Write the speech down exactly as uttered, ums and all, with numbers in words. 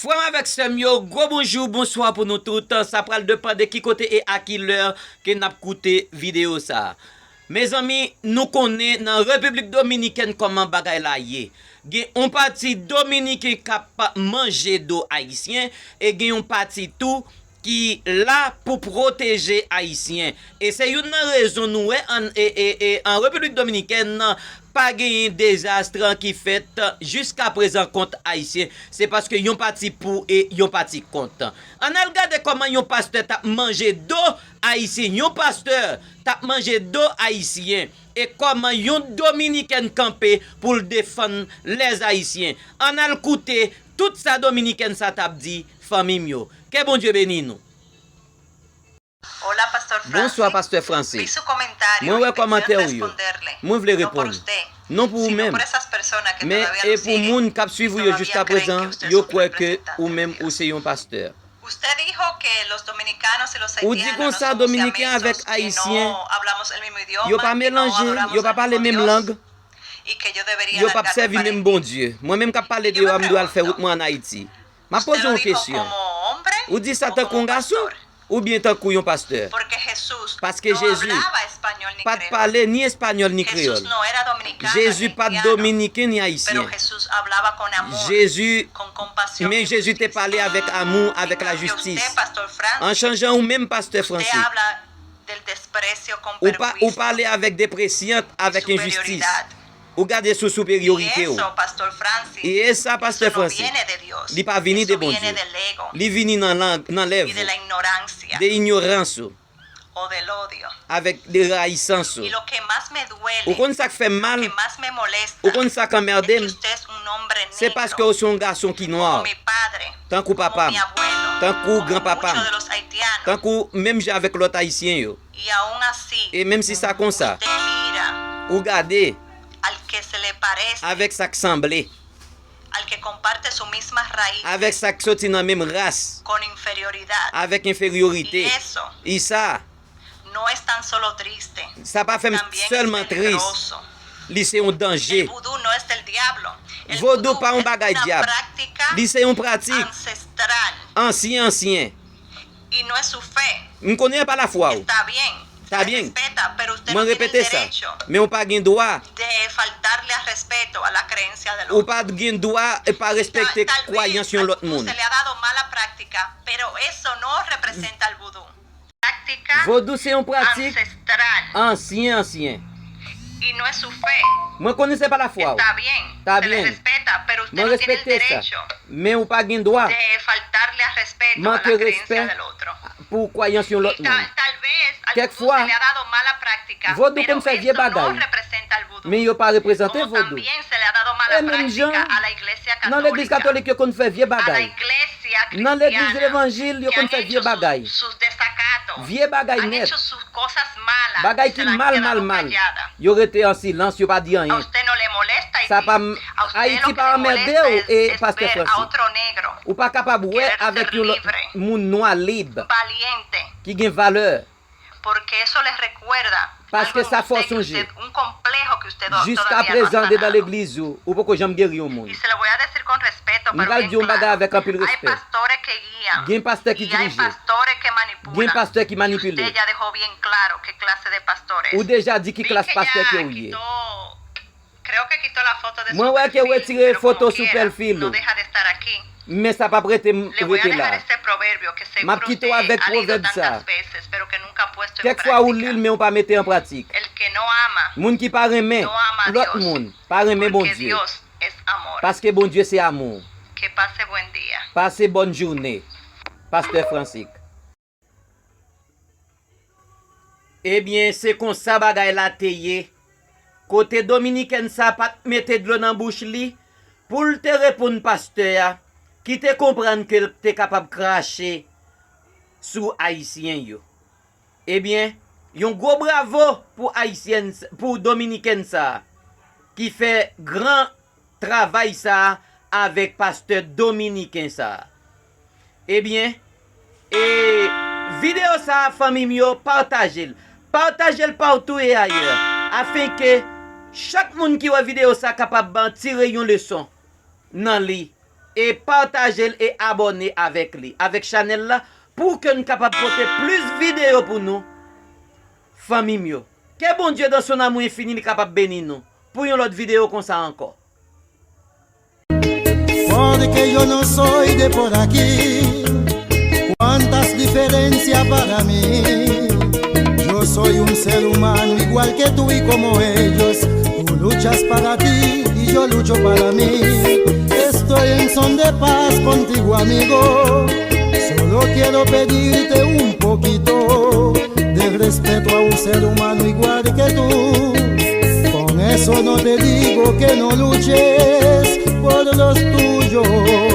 Frè m avèk sè m yo, gwo bonjou, bonswa pou nou tout. Sa pral depann de ki kote e a ki lè ke n ap koute videyo sa a. Mezanmi, nou konnen nan Repiblik Dominikèn kòman bagay la ye. Gen yon pati Dominiken k ap manje do Ayisyen e gen yon pati tou ki la pou pwoteje Ayisyen. E se youn nan rezon nou wè an, e, e, e, an Repiblik Dominikèn, pa genyen dezas ki fèt jiskaprezan kont Ayisyen. Se paske yon pati pou e yon pati kont. Ann al gade kòman yon pastè t ap manje do Ayisyen. Yon pastè t ap manje do Ayisyen. E kòman yon Dominikèn kanpe pou l defann lèzayisyen. Ann al koute tout sa Dominikèn sa t ap di, fanmi m yo. Ke Bondye beni nou. Bonswa, Pastè Francis. Mwen wè kòmantè ou yo. Mwen vle reponn. Non pou ou menm. Men e pou moun k ap swiv ou yo jiskaprezan, yo kwè ke ou menm ou se yon pastè. Ou di konsa, Dominiken avèk Ayisyen, yo pa melanje, yo pa pale menm lang. Yo p ap sèvi menm Bondye. Mwen menm k ap pale de yo a, m dwe al fè wout mwen ann Ayiti. M ap poze w yon kesyon. Ou di sa tankou yon gason oubyen tankou yon pastè? Paske Jezi pa t pale ni espanyòl ni kreyòl. Jezi pa t dominiken ni ayisyen. Jezi, men Jezi te pale avèk amou, avèk lajistis. An chanjan ou menm, Pastè Francis, ou pa, ou pale avèk depresyant, avèk enjistis. Ou gade sou siperyorite w. E sa, Pastè Francis, li pa vini de Bondye. Li vini nan lang, nan lèv ou, de inyorans ou, avèk de rayisans ou. Ou konn sa k fè m mal? Ou konn sa k anmède m? Se paske w se yon gason ki nwa, tankou papa m, tankou granpapa m, tankou menm jan avèk lòt Ayisyen yo. E menm si sa konsa, ou gade avèk sa k sanble, avèk sa k soti nan menm ras, avèk enferyorite. E sa, sa pa fè m sèlman tris. Li se yon danje. Vodou pa yon bagay dyab. Li se yon pratik ansyen, ansyen. M konnen e pa lafwa w. Ta byen. Mwen repete sa. Men ou pa gen dwa ou pa gen dwa e pa respekte kwayans yon lòt moun. Vodou se yon pratik ansyen, ansyen. Mwen konnen se pa lafwa w. Ta byen. Mwen respekte sa. Men ou pa gen dwa manke respè pou kwayans yon lòt moun. Kèkfwa, vodou konn fè vye bagay, men yo pa reprezante vodou. E menm jan, nan legliz katolik, yo konn fè vye bagay. Nan legliz levanjil, yo konn fè vye bagay. Vye bagay nèt. Bagay ki mal, mal, mal. Yo rete an silans, yo pa di anyen. Sa pa m-, Ayiti pa anmède w, e Pastè Francis. Ou pa kapab wè avèk yon lòt moun nwa lib, ki gen valè. Paske sa fè w sonje, jiskaprezan, andedan legliz ou, ou poko janm geri yon moun. M pral di yon bagay avèk anpil respè. Gen pastè ki dirije. Gen pastè ki manipile. Ou deja di ki klas pastè ke ou ye. Mwen wè ke w retire foto sou pwofil ou. Men sa p ap rete m rete la. M ap kite w avèk pwovèb sa a. Kèkfwa ou li l, men ou pa mete an pratik. Moun ki pa renmen lòt moun, pa renmen Bondye. Paske Bondye se amou. Pase bòn jounen, Pastè Francis. Ebyen, se konsa bagay la te ye. Kote Dominikèn sa pa t mete dlo nan bouch li pou l te reponn pastè a, ki te konprann ke l te kapab krache sou Ayisyen yo. Ebyen, yon gwo bravo pou Ayisyèn s-, pou Dominikèn sa a, ki fè gran travay sa a avèk pastè dominiken sa a. Ebyen, e videyo sa a, fanmi m yo, pataje l. Pataje l patou e ayè, afen ke chak moun ki wè videyo sa a kapab tire yon leson nan li. e pataje l e abòne avèk li, avèk chanèl la, pou ke n kapab pote plis videyo pou nou, fanmi m yo. Ke Bondye dans son amour infini li kapab beni nou pou yon lòt videyo konsa ankò. Porque yo no soy de por aquí. Cuántas diferencias para mí. Yo soy un ser humano igual que tú y como ellos. Tú luchas para ti y yo lucho para mí. Estoy en son de paz contigo, amigo. Solo quiero pedirte un poquito de respeto a un ser humano igual que tú. Con eso no te digo que no luches por los tuyos.